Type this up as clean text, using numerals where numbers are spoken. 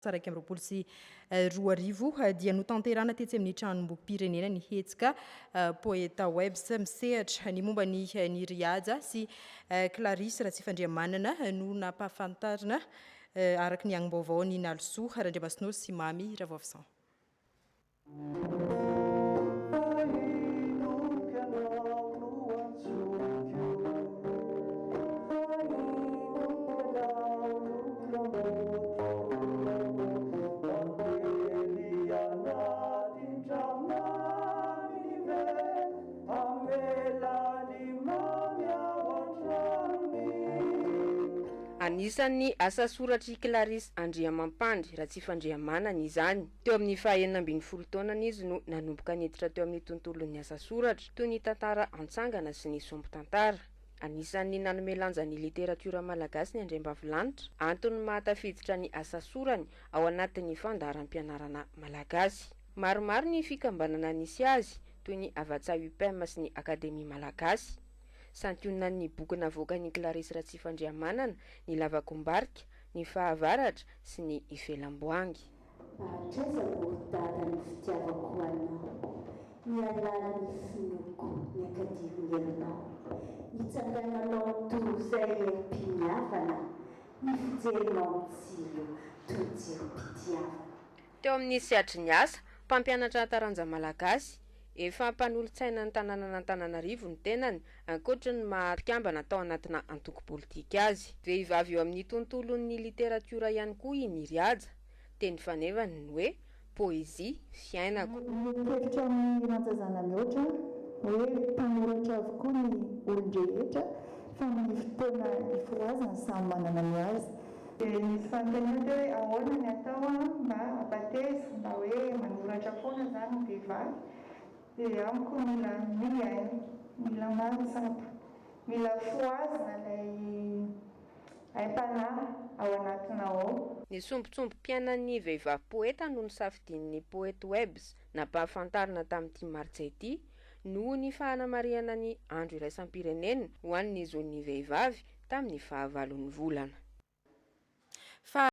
2021 dia notanterahina tetsy amin'ny Tranombokim-pirenena ny hetsika Poetawebs misehatra ny momba ny Nirihaja sy Clarisse Ratsifandrihamanana no nampahafantarina araka ny angom-baovao ny Nalisoa Randriamasinoro sy Mamy Ravoavison. Anisan'ny asa soratr'i Clarisse Andriamampandry Ratsifandrihamanana izany. Teo amin'ny faha 16 taonany izy no nanomboka niditra teo amin'ny tontolon'ny asa soratra, toy ny tantara antsangana sy ny sombin-tantara. Anisan'ny nanome lanja ny literatiora malagasy ny Andriambavilanitra, antony mahatafiditra ny asa sorany ao anatin'ny fandaharam-pianarana malagasy. Maromaro ny fikambanana nisy azy, toy ny Havatsa-Upem sy ny Akademia Malagasy. Santionan'ny boky navoakan'i Clarisse Ratsifandrihamanana ny Lavakombarika, ny Fahavaratra sy ny Ifelamboangy. Hatraiza moa ry Dada ny fitiavako ho anao Ny halalin'ny finoako ny ankadiron'ny herinao Ny tsangananao toa izay herim-piniavana Ny fijerinao mitsilo toy jirom-pitiavana. Teo amin'ny sehatry ny asa, mpampianatra taranja malagasy, efa mpanolotsainan'ny tanànan'Antananarivo ny tenany, ankoatry ny maha mpikambana tao anatina antoko politika azy. Vehivavy eo amin'ny tontolon'ny literatiora ihany koa i Nirihaja. Teny fanevany ny hoe, Poezia, fiainako. Miombon-kevitra amin'i Randja Zanamihoatra hoe mpanoratra avokoa ny olon-drehetra fa ny fotoana ifohazany samy manana ny azy. Dia nisy fanontaniana teo hoe ahoana ny atao mba hampateza, mba hoe manoratra foana izany ny vehivavy. Dia amiko mila mihaino, mila mahatsapa, mila fohazina ilay aim-panahy ao anatinao ao. Ny sombintsombim-piainan'ny vehivavy poeta no nosafidian'ny Poetwebs nampahafantarina tamin'ity martsa ity noho ny fahanamarihana ny Andro iraisam-pirenena ho an'ny zon'ny vehivavy tamin'ny fahavalon'ny volana. Fa.